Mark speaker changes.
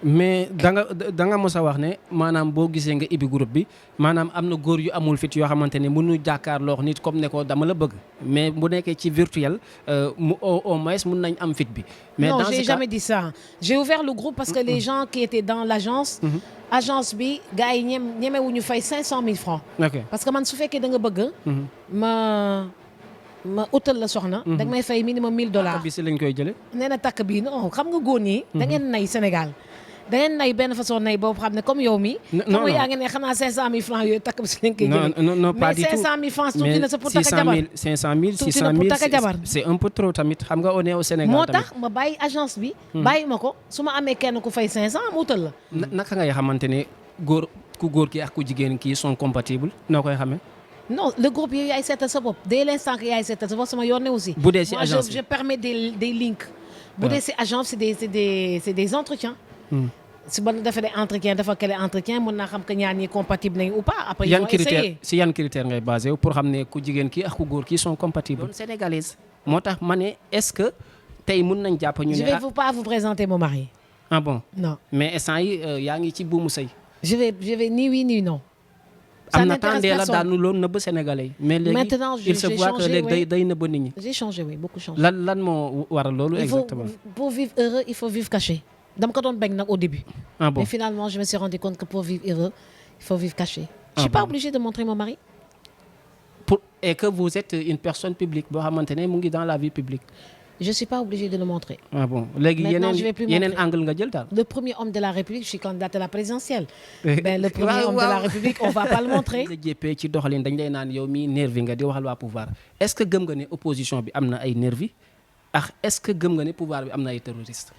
Speaker 1: mais da nga mos a wax ne maanaam boo gisee nga ibbi groupe bi maanaam am na góor yu amul fit yoo xamante ne mënu jàkkaarloo nit comme ne ko dama la bëgg mais bu nekkee ci virtuel mu au moins mun nañ am fit bi. mais
Speaker 2: non
Speaker 1: dans
Speaker 2: j'ai jamais dit ça j'ai ouvert le groupe parce que les gens qui étaient dans l'agence agence bi gars yi ñemewuñu fay 500 000 francs.
Speaker 1: ok
Speaker 2: parce que man su fekkee da nga bëgg. ma utal la soxna. da nga may fay minimum $1000.
Speaker 1: bi si lañ koy jëlee.
Speaker 2: nee na takk bii non xam nga góor ñi. da ngeen nay Sénégal. da ngeen nay benn façon nay boobu xam ne comme yow mi xam nga yaa ngi ne xanaa 500 000 francs yooyu takk bi si lañ koy jëlee.
Speaker 1: non pas du tout
Speaker 2: mais 500 000 francs tuuti na sa pour takk jabar.
Speaker 1: 500 000
Speaker 2: tuuti na pour takk jabar.
Speaker 1: c'est un peu trop tamit xam nga on est au Sénégal.
Speaker 2: moo tax ma bàyyi agence bi. bàyyi ma ko su ma amee kenn ku fay 500 mu utal la.
Speaker 1: naka ngay xamante ne ku góor ki ak ku jigéen kii sont compatibles noo koy xamee.
Speaker 2: non le groupe yooyu yaay seetal sa bopp dès l'instant que yaay seetal sa bopp sama yoon ne aussi.
Speaker 1: bu dee si agence
Speaker 2: je permets des links. bu dee si agence c'est des entretiens. si ba defee des entretiens dafa kële entretien mën naa xam que ñaar ñi compatible nañu ou pas. après ils vont essayer
Speaker 1: si yan critères ngay basé wu pour xam ne ku jigéen kii ak ku góor kii sont compatibles. doon sénégalaise moo tax ma ne est-ce que tey mën nañ jàpp ñu ne.
Speaker 2: je vais pas vous présenter mon mari.
Speaker 1: ah bon
Speaker 2: non
Speaker 1: mais instant yi yaa ngi ci buumu sëy.
Speaker 2: je vais ni oui ni non.
Speaker 1: am na temps la daanu loon nëbb sénégalais yi. mais léegi
Speaker 2: maintenant
Speaker 1: il se voit que léegi day nëbb nit ñi.
Speaker 2: j'ai changé oui beaucoup changé.
Speaker 1: lan moo waral loolu exactement.
Speaker 2: pour vivre heureux il faut vivre caché. dama ko doon bañ nag au début.
Speaker 1: ah bon
Speaker 2: mais finalement je me suis rendu compte que pour vivre heureux il faut vivre caché. je suis pas obligée de montrer mon mari.
Speaker 1: et que vous êtes une personne publique boo xamante ne mu ngi dans la vie publique.
Speaker 2: je suis pas obligée de le montrer.
Speaker 1: ah bon léegi yeneen angle nga jël daal.
Speaker 2: le premier homme de la République je suis candidate à la présidentielle. le premier homme de la République on va pas le montrer.
Speaker 1: la jéppee ci doxalin dañ lay naan yow mi nervi nga di waxal waa pouvoir est-ce que gëm nga ne opposition bi am na ay nervi ak est-ce que gëm nga ne pouvoir bi am na ay terroristes.